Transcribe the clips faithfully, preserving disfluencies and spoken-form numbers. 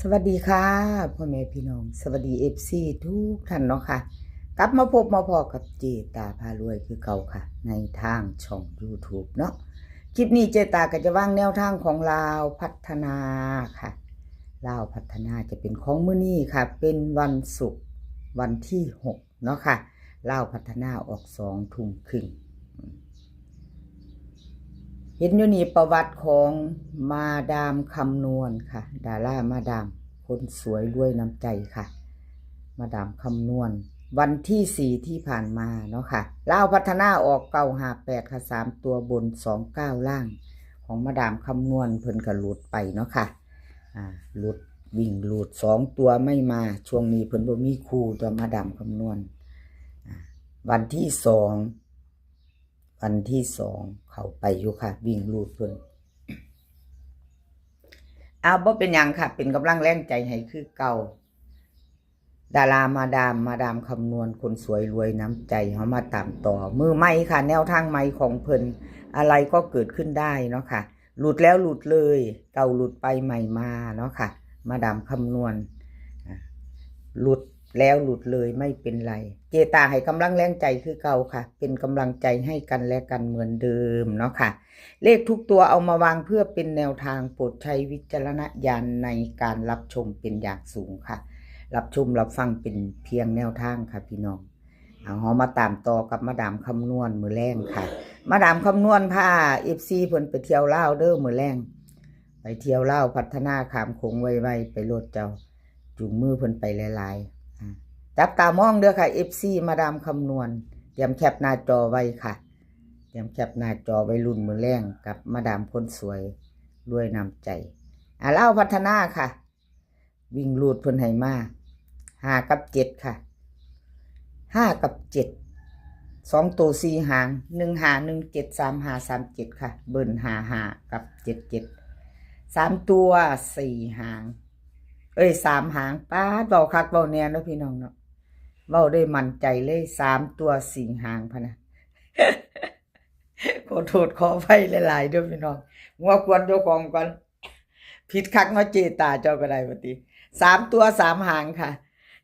สวัสดีค่ะ พ่อแม่พี่น้อง สวัสดี เอฟซี ทุกท่านเนาะค่ะ กลับมาพบมาพ้อกับเจตาพารวยคือเก่าค่ะ ในทางช่อง YouTube เนาะ คลิปนี้เจตาก็จะวางแนวทางของลาวพัฒนาค่ะ ลาวพัฒนาจะเป็นของมื้อนี้ค่ะ เป็นวันศุกร์ วันที่ หก เนาะค่ะ ลาวพัฒนาออกสองทุ่มครึ่ง เห็นอยู่นี่ประวัติของมาดามคำนวณค่ะ ดารามาดาม คนสวยรวยน้ำใจค่ะ มาดามคำนวณ วันที่ สี่ ที่ผ่านมาเนาะค่ะ ลาวพัฒนาออก เก้าห้าแปด ค่ะ สาม ตัวบน สองเก้า ล่าง ของมาดามคำนวณเพิ่นก็หลุดไปเนาะค่ะ อ่า หลุด วิ่งหลุด สอง ตัวไม่มา ช่วงนี้เพิ่นบ่มีคู่ตัวมาดามคำนวณ อ่า วันที่ สอง วันที่ สอง เข้าไปอยู่ค่ะ วิ่งหลุดเพิ่น เอาบ่เป็นหยังค่ะ เป็นกำลังแรงใจให้คือเก่า ดารามาดาม มาดามคำนวณ คนสวยรวยน้ำใจ เฮามาตามต่อ มือใหม่ค่ะ แนวทางใหม่ของเพิ่น อะไรก็เกิดขึ้นได้เนาะค่ะ หลุดแล้วหลุดเลย เก่าหลุดไปใหม่มาเนาะค่ะ มาดามคำนวณ อ่ะ หลุดแล้วหลุดเลยไม่เป็นไร เจตาให้กำลังแรงใจคือเก่าค่ะ เป็นกำลังใจให้กันและกันเหมือนเดิมเนาะค่ะ เลขทุกตัวเอามาวางเพื่อเป็นแนวทาง โปรดใช้วิจารณญาณในการรับชมเป็นอย่างสูงค่ะ รับชมรับฟังเป็นเพียงแนวทางค่ะพี่น้อง เอา เฮามาตามต่อกับมาดามคำนวณมื้อแลงค่ะ มาดามคำนวณพา เอฟซี เพิ่นไปเที่ยวลาวเด้อมื้อแลง ไปเที่ยวลาวพัฒนาข้ามโขงไวๆ ไปโลดเจ้า จูงมือเพิ่นไปหลายๆ อ่า จับตามองเด้อค่ะ เอฟซี มาดามคำนวณ เตรียมแคปหน้าจอไว้ค่ะ เตรียมแคปหน้าจอไว้ลุ้นมื้อแลงกับมาดามคนสวยรวยน้ำใจ อ่า ลาวพัฒนาค่ะ วิ่งหลุดเพิ่นให้มา ห้า กับ เจ็ด ค่ะ ห้า กับ เจ็ด สอง ตัว สี่ หาง หนึ่งห้า หนึ่งเจ็ด สามห้า สามเจ็ด ค่ะ เบิ้ล ห้าห้า กับ เจ็ดเจ็ด สาม ตัว สี่ หาง เอ้ย สาม หาง ป๊าด เว้าคักเว้าแน่เนาะพี่น้องเนาะ เว้าได้มั่นใจเลย สาม ตัว สี่ หางพะนะ ขอโทษขออภัยหลายๆ เด้อพี่น้อง หัวควนเจ้าของก่อน ผิดคักเนาะเจตาเจ้าก็ได้บัดนี้ สาม ตัว สาม หางค่ะ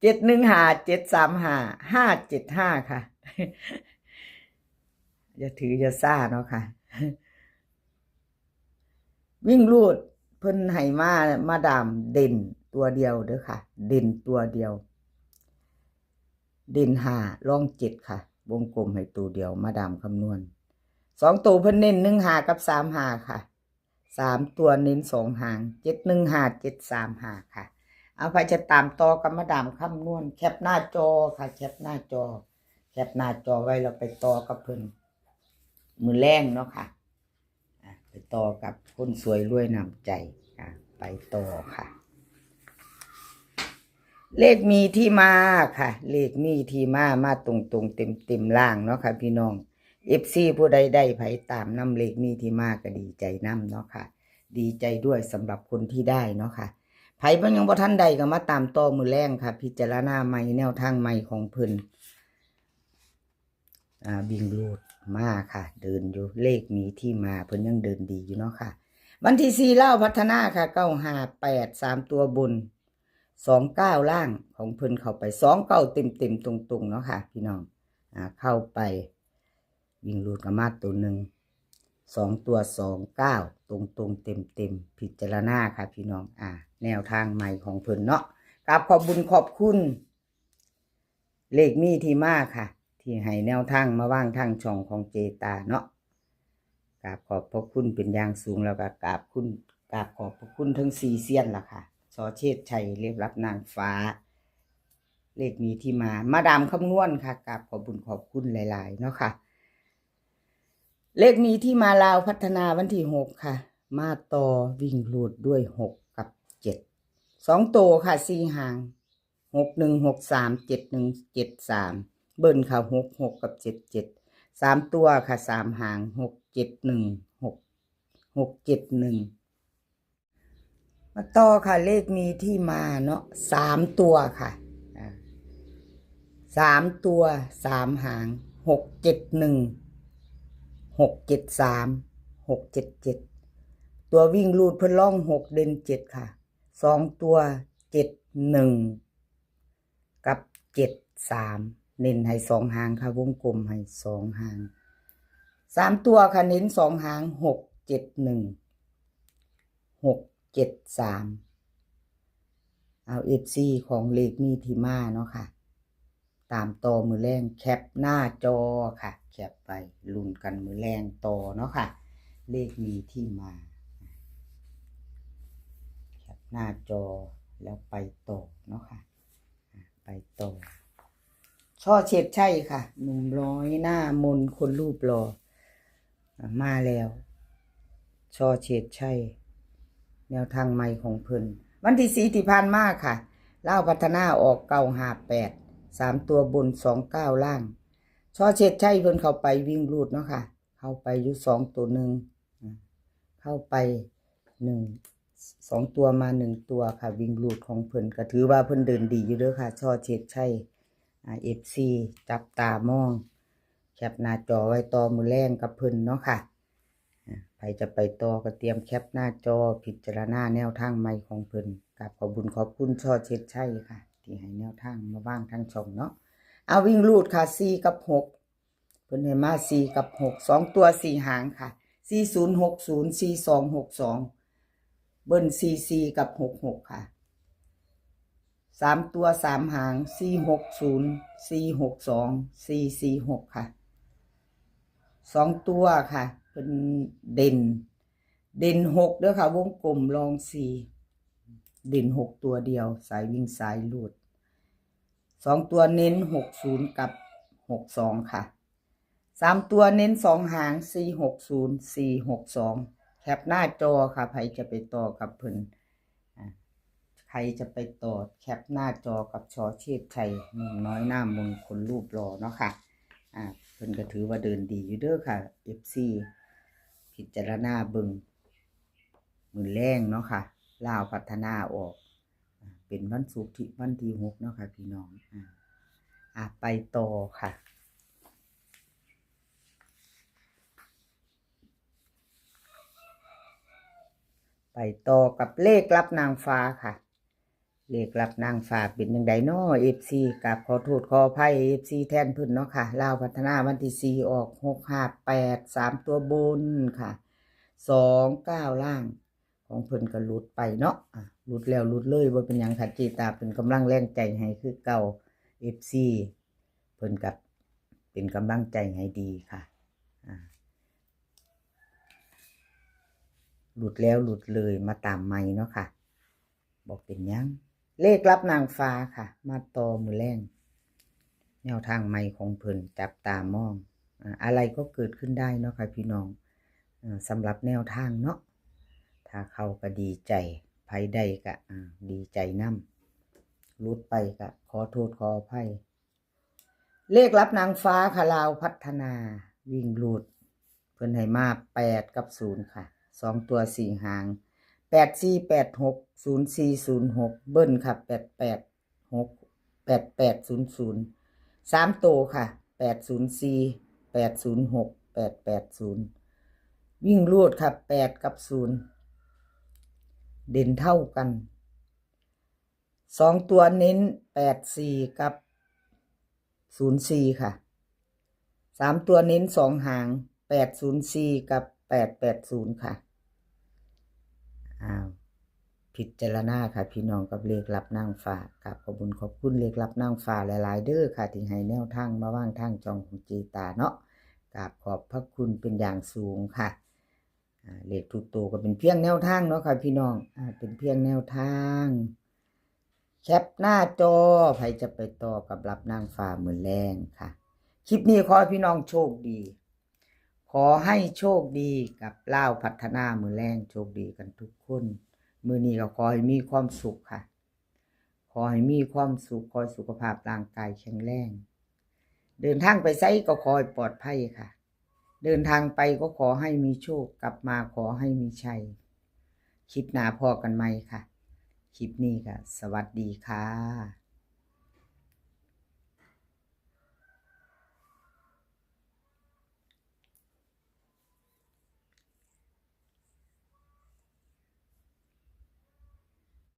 เจ็ดหนึ่งห้า เจ็ดสามห้า ห้าเจ็ดห้า ค่ะ อย่าถืออย่าซ่าเนาะค่ะ วิ่งหลุดเพิ่นให้มา มาดามเด่นตัวเดียวเด้อค่ะ เด่นตัวเดียว เด่น ห้า รอง เจ็ด ค่ะ วงกลมให้ตัวเดียว มาดามคำนวณ สอง ตัวเพิ่นเน้น หนึ่งห้า กับ สามห้า ค่ะ สาม ตัวเน้น สอง หาง เจ็ดหนึ่งห้า เจ็ดสามห้า ค่ะ เอา ไผจะตามต่อกับมาดามคำนวณ แคปหน้าจอค่ะ แคปหน้าจอ แคปหน้าจอไว้แล้วไปต่อกับเพิ่นมื้อแลงเนาะค่ะ อ่ะ ไปต่อกับคนสวยรวยน้ำใจ อ่ะ ไปต่อค่ะ เลขมีที่มาค่ะ เลขมีที่มา มาตรงๆ เต็มๆ ล่างเนาะค่ะพี่น้อง เอฟซี ผู้ใดได้ไผตามนำเลขมีที่มาก็ดีใจนำเนาะค่ะ ดีใจด้วยสำหรับคนที่ได้เนาะค่ะ ไผบ่ยังบ่ทันได้ก็มาตามต่อมื้อแลงค่ะ พิจารณาใหม่ แนวทางใหม่ของเพิ่น อ่า วิ่งหลุดมาค่ะ เดินอยู่ เลขมีที่มา เพิ่นยังเดินดีอยู่เนาะค่ะ วันที่ สี่ ลาวพัฒนาค่ะ เก้าห้าแปด สาม ตัวบน สองเก้า ล่าง ของเพิ่นเข้าไป สองเก้า เต็มๆ ตรงๆ เนาะค่ะ พี่น้อง อ่า เข้าไป วิ่งหลุดก็มาตัวหนึ่ง สอง ตัว สองเก้า ตรงๆ เต็มๆ พิจารณาค่ะพี่น้อง อ่า แนวทางใหม่ของเพิ่นเนาะ กราบขอบบุญขอบคุณ เลขมีที่มาค่ะ ที่ให้แนวทางมาวางทางช่องของเจตาเนาะ กราบขอบพระคุณเป็นอย่างสูง แล้วก็กราบคุณ กราบขอบพระคุณทั้งสี่เซียนล่ะค่ะ ส.เชษชัย เล็บลับนางฟ้า เลขมีที่มา มาดามคำนวณค่ะ กราบขอบบุญขอบคุณหลายๆ เนาะค่ะ เลขมีที่มา ลาวพัฒนาวันที่ หก ค่ะ มาต่อวิ่งหลุดด้วย หก กับ เจ็ด สอง ตัวค่ะ สี่ หาง หกหนึ่งหกสาม เจ็ดหนึ่งเจ็ดสาม เบิ้ลค่ะ หกหก กับ เจ็ดเจ็ด สาม ตัวค่ะ สาม หาง หกเจ็ดหนึ่ง หก หกเจ็ดหนึ่ง มาต่อค่ะ เลขมีที่มาเนาะ สาม ตัวค่ะ อ่า สาม ตัว สาม หาง หกเจ็ดหนึ่ง หกเจ็ดสาม หกเจ็ดเจ็ด ตัววิ่งหลุดเพิ่นรอง หก เด่น เจ็ด ค่ะ สองตัว เจ็ดหนึ่ง กับ เจ็ดสาม เน้นให้สองหางค่ะ วงกลมให้สองหาง สามตัวค่ะ เน้นสองหาง หกเจ็ดหนึ่ง หกเจ็ดสาม เอา เอฟซี ของเลขมีที่มาเนาะค่ะ ตามต่อมื้อแลง แคปหน้าจอค่ะ แคปไปลุ้นกันมื้อแลงต่อเนาะค่ะ เลขมีที่มา แคปหน้าจอแล้วไปต่อเนาะค่ะ อ่ะ ไปต่อ ชอเชษชัยค่ะ หนุ่มน้อยหน้ามนคนรูปหล่อ อ่ะ มาแล้ว ชอเชษชัย แนวทางใหม่ของเพิ่น วันที่สี่ที่ผ่านมาค่ะ ลาวพัฒนาออก เก้าห้าแปด สามตัวบน สองเก้า ล่าง ชอเชษชัยเพิ่นเข้าไปวิ่งรูดเนาะค่ะ เข้าไปอยู่สองตัวหนึ่ง อ่ะ เข้าไปหนึ่ง สองตัวมาหนึ่งตัวค่ะ วิ่งรูดของเพิ่น ก็ถือว่าเพิ่นเดินดีอยู่เด้อค่ะ ชอเชษชัย อ่า เอฟซี จับตามอง แคปหน้าจอไว้ต่อมื้อแลงกับเพิ่นเนาะค่ะ อ่า ใครจะไปต่อก็เตรียมแคปหน้าจอพิจารณาแนวทางใหม่ของเพิ่น กราบขอบบุญขอบคุณชอเชษชัยค่ะ ที่ให้แนวทางมาวางทางช่องเนาะ เอาวิ่งรูดค่ะ สี่ กับ หก เพิ่นให้มา สี่ กับ หก สองตัวสี่หางค่ะ สี่ศูนย์หกศูนย์ สี่สองหกสอง เบิ้ล สี่สี่ กับ หกหก ค่ะ สามตัวสามหาง สี่หกศูนย์ สี่หกสอง สี่สี่หก ค่ะ สองตัวค่ะ เพิ่นเด่น เด่นหกเด้อค่ะ วงกลมรองสี่ เด่นหกตัวเดียว สายวิ่งสายรูด สองตัวเน้น หกศูนย์ กับ หกสอง ค่ะ สามตัวเน้นสองหาง สี่หกศูนย์ สี่หกสอง แคปหน้าจอค่ะ ใครจะไปต่อกับเพิ่น อ่ะ ใครจะไปต่อ แคปหน้าจอกับชอเชษชัย หนุ่มน้อยหน้ามนคนรูปหล่อเนาะค่ะ อ่ะ เพิ่นก็ถือว่าเดินดีอยู่เด้อค่ะ เอฟซี พิจารณาเบิ่ง มื้อแลงเนาะค่ะ ลาวพัฒนาออก อ่ะ เป็นวันศุกร์ที่ วันที่หกเนาะค่ะพี่น้อง อ่ะ อ่ะ ไปต่อค่ะ ไปต่อกับเลขลับนางฟ้าค่ะ เลขลับนางฟ้าเป็นจั่งใดน้อ เอฟซี กราบขอโทษขออภัย เอฟซี แทนเพิ่นเนาะค่ะ ลาวพัฒนาวันที่สี่ออก หกห้าแปด สามตัวบนค่ะ สองเก้า ล่าง ของเพิ่นก็หลุดไปเนาะ อ่ะ หลุดแล้วหลุดเลย บ่เป็นหยังค่ะ เจตาเป็นกำลังแรงใจให้คือเก่า เอฟซี เพิ่นก็เป็นกำลังใจให้ดีค่ะ อ่า หลุดแล้วหลุดเลย มาตามใหม่เนาะค่ะ บ่เป็นหยัง เลขลับนางฟ้าค่ะ มาต่อมื้อแลง แนวทางใหม่ของเพิ่น จับตามอง อ่า อะไรก็เกิดขึ้นได้เนาะค่ะพี่น้อง อ่า สำหรับแนวทางเนาะ ถ้าเข้าก็ดีใจ ไผได้ก็ อ่า ดีใจนำ หลุดไปก็ขอโทษขออภัย เลขลับนางฟ้าค่ะ ลาวพัฒนา วิ่งรูด เพิ่นให้มา แปด กับ ศูนย์ ค่ะ สองตัวสี่หาง แปดสี่ แปดหก ศูนย์สี่ ศูนย์หก เบิ้ลค่ะ แปดแปดหก แปดแปดศูนย์ศูนย์ สามตัวค่ะ แปดศูนย์สี่ แปดศูนย์หก แปดแปดศูนย์ วิ่งรูดค่ะ แปด กับ ศูนย์ เด่นเท่ากัน สองตัวเน้น แปดสี่ กับ ศูนย์สี่ ค่ะ สามตัวเน้นสองหาง แปดศูนย์สี่ กับ แปดแปดศูนย์ ค่ะ อ้าว พิจารณาค่ะพี่น้อง กับเลขลับนางฟ้า กราบขอบบุญขอบคุณเลขลับนางฟ้าหลายๆ เด้อค่ะ ที่ให้แนวทางมาวางทางช่องของเจตาเนาะ กราบขอบพระคุณเป็นอย่างสูงค่ะ อ่า เลขทุกตัวก็เป็นเพียงแนวทางเนาะค่ะพี่น้อง อ่า เป็นเพียงแนวทาง แคปหน้าจอ ไผจะไปต่อกับลับนางฟ้ามื้อแลงค่ะ คลิปนี้ขอให้พี่น้องโชคดี ขอให้โชคดีกับลาวพัฒนามื้อแลง โชคดีกันทุกคน มื้อนี้ก็ขอให้มีความสุขค่ะ ขอให้มีความสุข ขอให้สุขภาพร่างกายแข็งแรง เดินทางไปไสก็ขอให้ปลอดภัยค่ะ เดินทางไปก็ขอให้มีโชค กลับมาขอให้มีชัย คลิปหน้าพ้อกันใหม่ค่ะ คลิปนี้ก็สวัสดีค่ะ